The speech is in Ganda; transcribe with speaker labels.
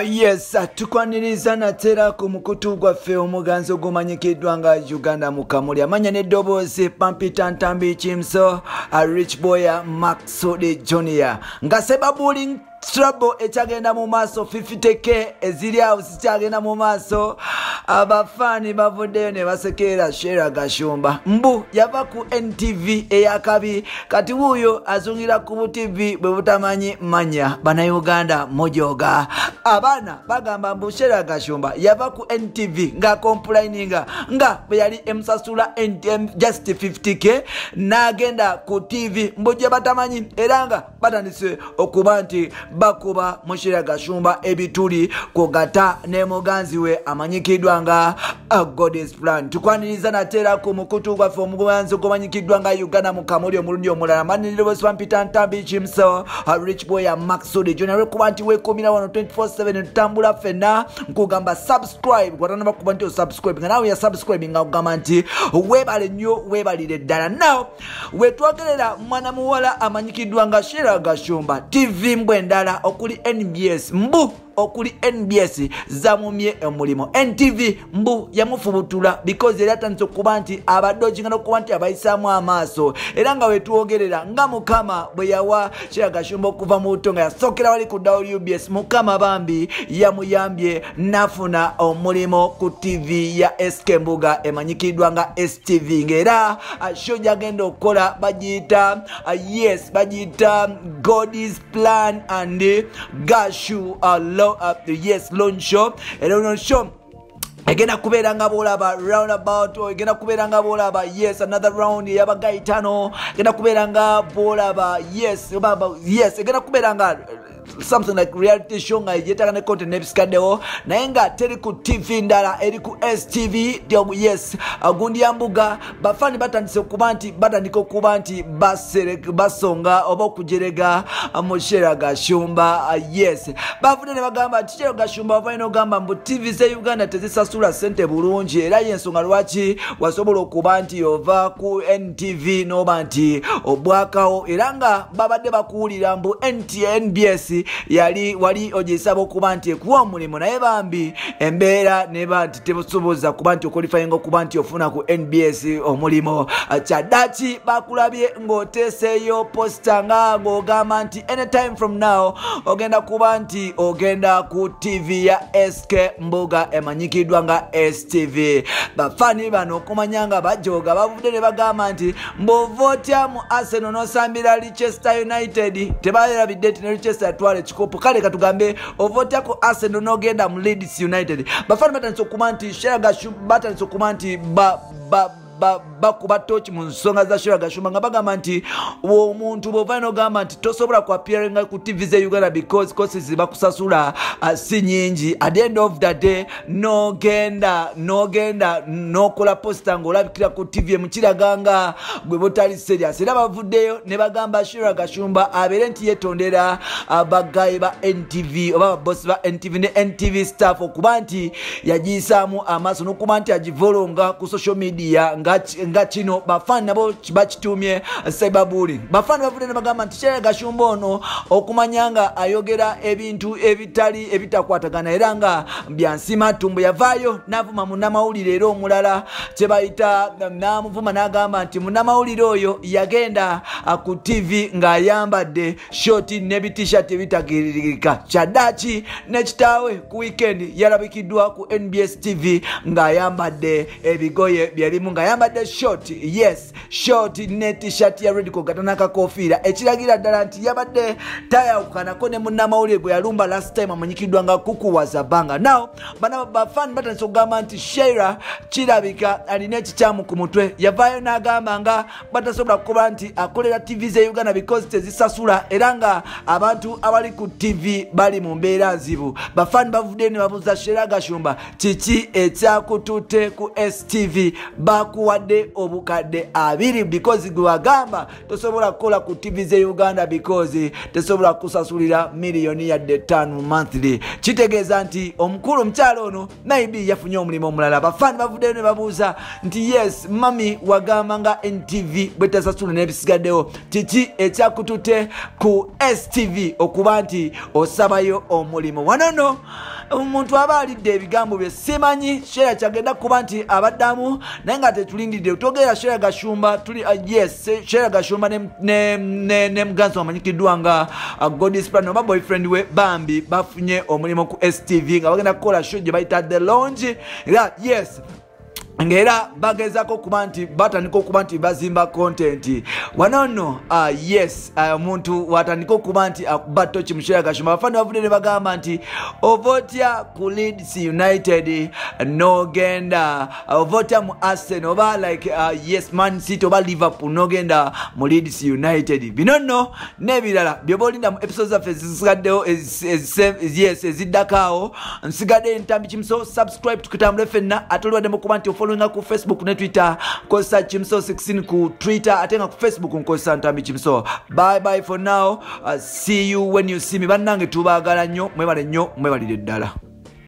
Speaker 1: Yes, tukwaniriza natera ku mukutu gwaffe omuganzi ogumanyikiddwa nga Uganda Mukamuli. Amanya n'eddoboozi Pampita Ntambi Chimso, Rich Boy Maxudi Junior. Nga cyberbullying trouble ekyagenda mu maaso, 50K eziri awo zikyagenda mu maaso. Abafaani bavuddeyo ne basekerera Sheila Gashumba. Mbu yava ku NTV eyakabi, kati wuuyo azungira ku bu TV bwe butamanyi manya. Bannayuganda mujoga. Abaana bagamba mbu Sheila Gashumba yava ku NTV nga complaininga nga bwe yali emusasula just 50K n'agenda ku TV mbu gye batamanyi, era nga batandise okuba nti bakuba mu Sheila Gashumba ebituli kugata ne muganzi we amanyikiddwa nga God's Plan. Tukwaniriza natera ku mukutu gwaffe omuganzi ogumanyikiddwa nga Uganda Mukamuli omulundi omulala. Maniribosi Mpita Ntambi Chimso, Rich Boy Maxudi Junior. Lwekuba nti weekumira wano 24/7 tutambula ffenna, nkugamba subscribe gwatanaba kuba nti osubscribe, nga naawe ya subscribe nga kugamba nti weebale nnyo, weebalire ddala. Now wetwogerera mwana muwala amanyikiddwa nga Sheila Gashumba, TV mbwe endala okuli NBS, mbu okuli NBS zamumye omulimu. NTV mbu yamufubutula because era atandise okuba nti abadojinga n'okuba nti abayisaamu amaaso. Era nga wetwogerera nga Mukama bwe yawa Sheila Gashumba okuva mu buto nga yasookera wali ku WBS, Mukama bambi yamuyambye n'afuna omulimu ku TV ya SK Mbuga emanyikiddwa nga STV, ng'era show gy'agenda okukola bagiyita, yes, bagiyita God's Plan and Gashu yes, launch show. Era ono show egenda kubeera nga bwolaba roundabout, egenda kubeera nga bwolaba, yes, another round ey'abagayitano, egenda kubeera nga bwolaba, yes, yes, egenda kubeera nga something like reality show nga yetaaga ne content n'ebisikaddewo, naye nga teri ku TV ndala, eri ku STV. Yes, gundi ya Mbuga. Bafaani batandise okuba nti batandika okuba nti basonga oba okujerega mu Sheila Gashumba. Yes, bavudde ne bagamba nti Sheila Gashumba bavayo n'ogamba mbu TV ze Uganda tezisasula ssente bulungi, era y'ensonga lwaki wasobola okuba nti ova ku NTV n'oba nti obwakawo, era nga babadde bakuwulira mbu NBS yali wali ogisaba okuba nti ekuwa omulimu, naye bambi embeera neba nti tebusoboza kuba nti oqualifyinga okuba nti ofuna ku NBS omulimu. Kyaddaaki bakulabye ng'oteeseeyo poster nga ng'ogamba nti anytime from now ogenda kuba nti ogenda ku TV ya SK Mbuga emanyikiddwa nga STV. Bafaani bano okumanya nga bajoga bavudde ne bagamba nti mbw'ova otya mu Arsenal n'osambira Leicester United, tebalabidde nti ne Leicester yatwala ekikopo. Kale katugambe ova otya ku Arsenal n'ogenda mu Leeds United. Bafaani batandise okuba nti Sheila Gashumba batandise okuba nti bakuba toki mu nsonga za Sheila Gashumba nga bagamba nti omuntu bw'ova n'ogamba nti tosobola ku appearinga ku TV ze Uganda because courses bakusasula si nyingi, at the end of the day n'ogenda n'okola poster ng'olabikira ku TV emukiraga nga gwe butali serious. Era bavuddeyo ne bagamba Sheila Gashumba abeere nti yeetondera abagayi ba NTV oba babosi ba NTV ne NTV staff okuba nti yagiyisaamu amaaso n'okuba nti agivolonga ku social media, nga kino bafaani nabo bakitumye cyberbullying. Bafaani bavudde ne bagamba nti Sheila Gashumba ono okumanya nga ayogera ebintu ebitali ebitakwatagana era nga byansimatumbu, yavaayo n'avuma munnamawulire era omulala kye bayita n'amuvuma n'agamba nti munnamawulire oyo yagenda ku TV ng'ayambadde short n'ebitishat ebitagiririka. Kyaddaaki ne kitaawe ku weekend yalabikiddwa ku NBS TV ng'ayambadde ebigoye byebimu, ng'ayambadde short, yes, short ne t-shirt ya red kogata n'akakofiira, ekiragira ddala nti yabadde tayawukanako ne munnamawulire gwe yalumba last time amanyikiddwa nga Kuku Wazabanga. Now bana bafaani batandise okugamba nti Sheila kirabika alina ekikyamu ku mutwe. Yavaayo n'agamba nga batasobola kuba nti akolera TV ze Uganda because tezisasula, era nga abantu abali ku TV bali mu mbeera nzibu. Bafaani bavuddeyo ne babuuza Sheila Gashumba kiki ekyakututte ku STV. Bakuwadde obukadde 20 because gwe wagamba tosobola kukola ku TV ze Uganda because tesobola kusasulira miliyoni yadde 5 monthly. Kitegeeza nti omukulu omukyalo ono maybe yafunye omulimu omulala. Abafaani bavuddeyo ne babuuza nti yes, mami wagamba nga NTV bwe tasasula n'ebisigaddewo, kiki ekyakutute ku STV okuba nti osabayo omulimu? Wano nno omuntu aba alidde ebigambo bye, simanyi Sheila kyagenda kuba nti abaddamu, naye nga tetulindidde twogera Sheila Gashumba tuli yes, Sheila Gashumba ne muganzi amanyikiddwa nga God's Plan oba boyfriend we, bambi bafunye omulimu ku STV nga bagenda kukola show gye bayita The Lounge. Era yes, ng'era bagezaako okuba nti batandika okuba nti bazimba content. Wano nno yes, omuntu watandika okuba nti akuba toki mu Sheila Gashumba. Abafaani bavudde ne bagamba nti ova otya ku Leeds United n'ogenda, ova otya mu Arsenal oba like yes, Man City oba Liverpool n'ogenda mu Leeds United. Bino nno n'ebirala byoba olinda mu episode zaffe ezisigaddewo, yes, eziddako awo. Nsigadde Ntambi Kimuso. Subscribe tukutambule ffenna. Ate oliwadde mu kuba nti ofollowinga ku Facebook ne Twitter, nkozesa Kimuso 16 ku Twitter, ate nga ku Facebook nkozesa Ntambi Kimuso. Bye bye for now, see you when you see me. Bannange tubaagala nnyo, mwebale nnyo, mwebalire ddala.